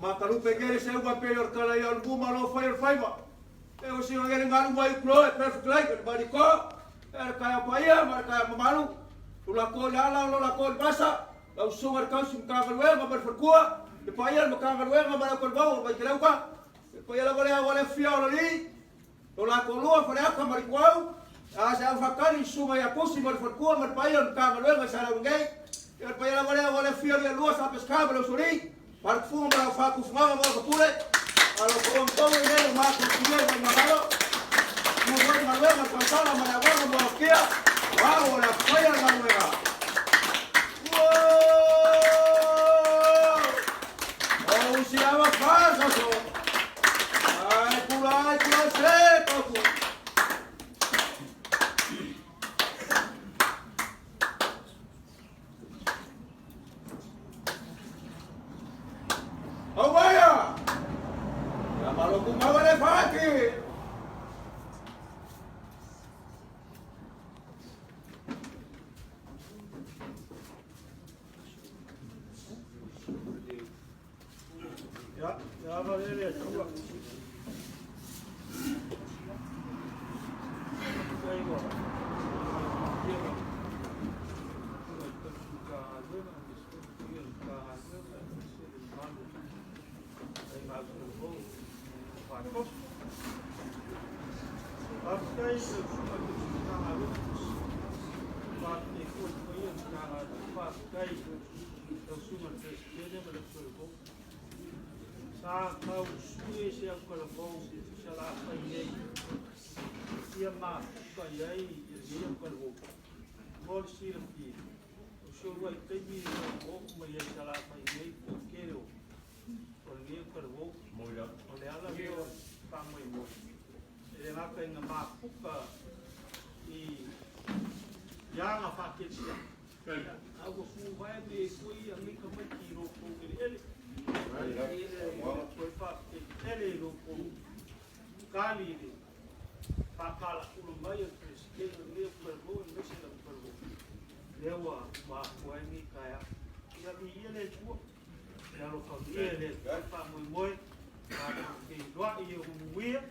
Makalupe kere se uka pe yor kala yor buma lo fire faiva. E o singa kere ngalu mai klo e perfect like e bari ko. E kaya paia mar kaya mamalu. Ula ko la la lo la ko basa. La usunga kau sim ka galwe ma bar farkua. E paia ma ka galwe ma bar ko bau ba kele uka. E paia la wale wale fia o li. Lo la ko lua fare aka mari kuau. A se au fakani sunga ya kusi mar farkua mar paia ka galwe ma sara ungai. E paia la wale wale fia li lua sa pesca ba lo suri. Parfumo ma fa ku fuma ma ko pule. Alo ko on to ne ma ko kile ma ma lo. Mo mo ma lo ma ka ma la wa ma kia. Wa wa la faya ma lo. Wo! O si ava fa so. Ai pula ai pula se ko ku. Awaya! Ya malo ku mawa le faki. Ya, ya va le tua. Sa kau sue se au kalapau se la fai nei. Ia mafuka i ai i lenei au kalapau. Mo le silafia, o se uluai taimi o oo mai ai sa la fai nei po o kele o o lenei au kalapau. O le ala lea o le faamoemoe. E le gata ina mafuka i aga faakelesiana. A ua fuvae me e koe ia nei tamaiti i lo kou eleele. Toe faafetai tele i lo kou kali i le faapalapula mai o le Peresetene o lenei Upufaialofou aemaise le Upufaialofou. Lea ua mafua ai lenei taeao. Ia viia le Atua, ia alofagia e le Atua le faamoemoe, tatou feiloai i ona muia,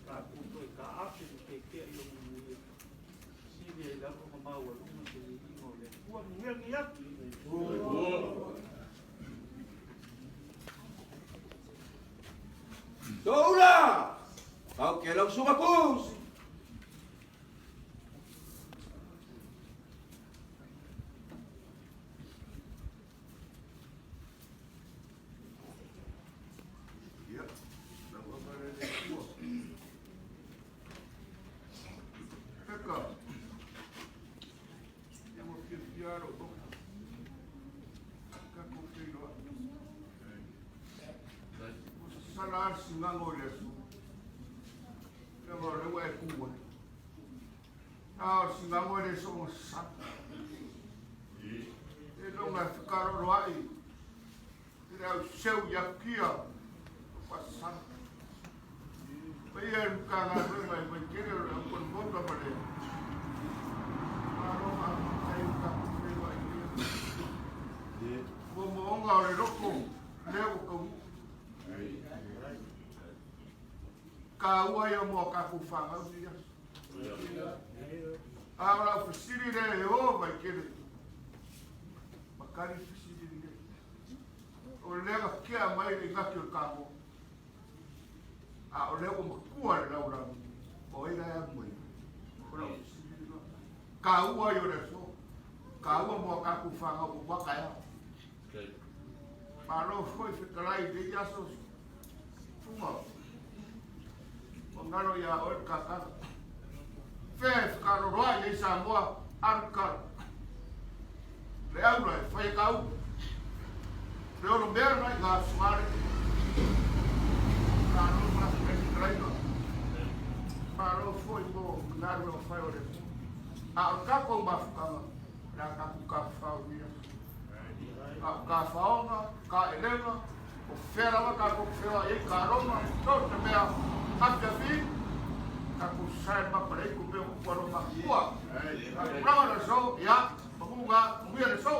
tatou toe taape ma tetea i ona muia. Sili ai lava ona maualuga se viiga o le Atua. Manuia lenei aso. Toula! Kau ke lau sunga kus. Ia, lau ava le le tua. Peka. Ia ua fiafia lou loto. Tatou feiloai. Sala lava le sigago i le aso, leaga o lea ua e tu ai. A o le sigago e le soona sala. Seiloga e fekaloloai i le auseu i atukia o faasala. Paia i le Matagaluega i Vaitele o le Aukonimota ma le Malo faafetai ua tatou feiloai i lenei aso. Moomooga o le loto lea ua taunuu. Taua ia mo a tatou fanau nei aso. A o lau fesili lea e o Vaitele, ma tali le fesili lenei. O lea na tea mai le igati o le tamo, a o lea ua matua le lalolagi, o ai la e alu mai ai? O lau fesili lena. Taua ia o le aso. Taua mo a tatou fanau aua taeao. Malo foi fetalai i lenei aso Fuga. Ua galo ia oe le tatalo. Fea e fekaloloai ai Samoa, alu tatalo. Le aula e fai e ka upu. Le ono mea na i ngā sugale. Malo faafetai fetalaiga. Malo foi mo galuega fai o le Atua. A o le tatou mafutaga, o le a tatou tafafao i lenei aso. A o tafaoga, taelega, o fea lava tatou te feoai ai, taaloga, so o se mea, afiafi, tatou sae le mapa le aitu mea ua alo mafua. A tulaga o le aso, ia, manuga, manuia le aso.